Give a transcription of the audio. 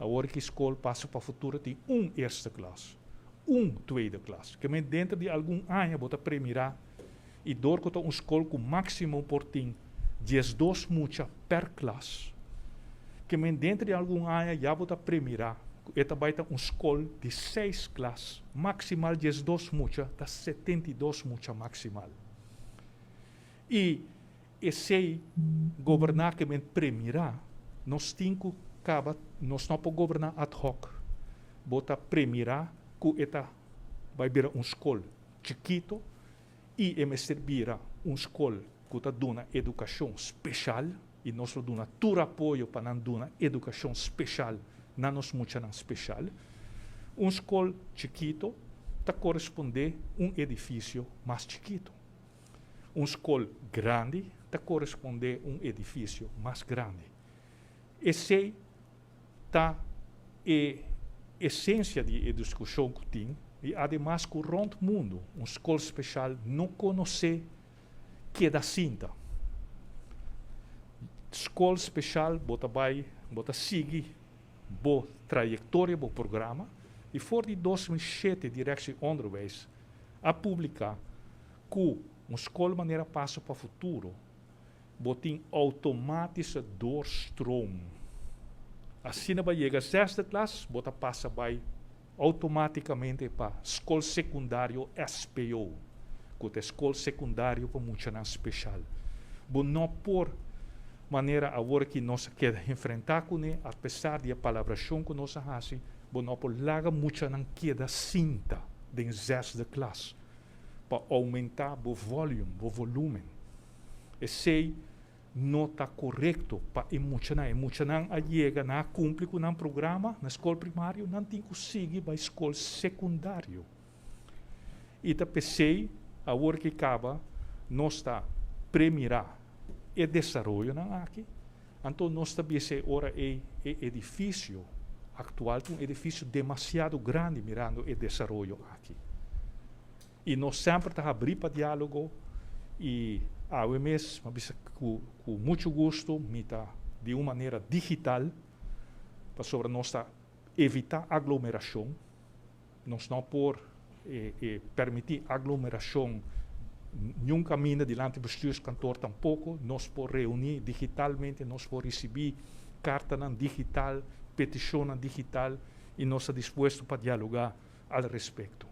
Awor ku skol Paso pa Futuro tin un eerste klas, un tweede klas. Ke men denter di algun aña bo ta premirá i dor ku ta un skol ku máksimo por tin 12 mucha per klas. Ke men denter di algun aña ya bo ta premirá ku e ta bai ta un skol di seis klas, maksimal 12 mucha, ta 72 mucha maksimal. I esei goberná ke men premirá, nos tin ku kaba, nos no por goberná ad hoc. Bo ta premirá ku e ta bai bira un skol chikitu i e mester bira un skol ku ta duna edukashon spesial i nos lo duna tur apoyo pa nan duna edukashon spesial na nos muchanan spesial. Un skol chikitu ta korespondé un edifisio mas chikitu. Un skol grandi ta korespondé un edifisio mas grandi. Esei ta e esensia di e diskushon ku tin i ademas ku rònt mundu un skol spesial no konosé keda sinta. Skol spesial bo ta bai, bo ta sigui bo trayektoria, bo programa i for di 2007 Directie Onderwijs a publiká ku un skol manera Paso pa Futuro bo tin outomatische doorstroom. Asina bo yega zesde klas, bo ta pasa bai outomátikamente pa skol sekundario SPO, ku ta skol sekundario pa muchanan spesial. Bo no por manera awor ku nos a keda enfrentá kuné, apesar di e palabrashon ku nos a hasi, bo no por laga muchanan keda sinta den zesde klas pa oumentá bo volume, bo volúmen. Esei no ta korekto pa e muchanan. E muchanan a yega nan a kumpli ku nan programa na skol primario, nan tin ku sigui bai skol sekundario. I ta p'esei awor ku kaba nos ta premirá e desaroyonan aki, anto nos ta bisa e ora ei e edifisio aktual ta un edifisio demasiado grandi mirando e desaroyo aki. I nos semper ta habrí pa diálogo i awe mes mi a bisa ku muchu gustu mi ta di un manera digital pasobra nos ta evitá aglomerashon. Nos no por permití aglomerashon niun kaminda dilanti bestuurskantoor tampoko. Nos por reuní digitalmente, nos por risibí kartanan digital, petishonnan digital i nos ta dispuesto pa dialogá al respekto.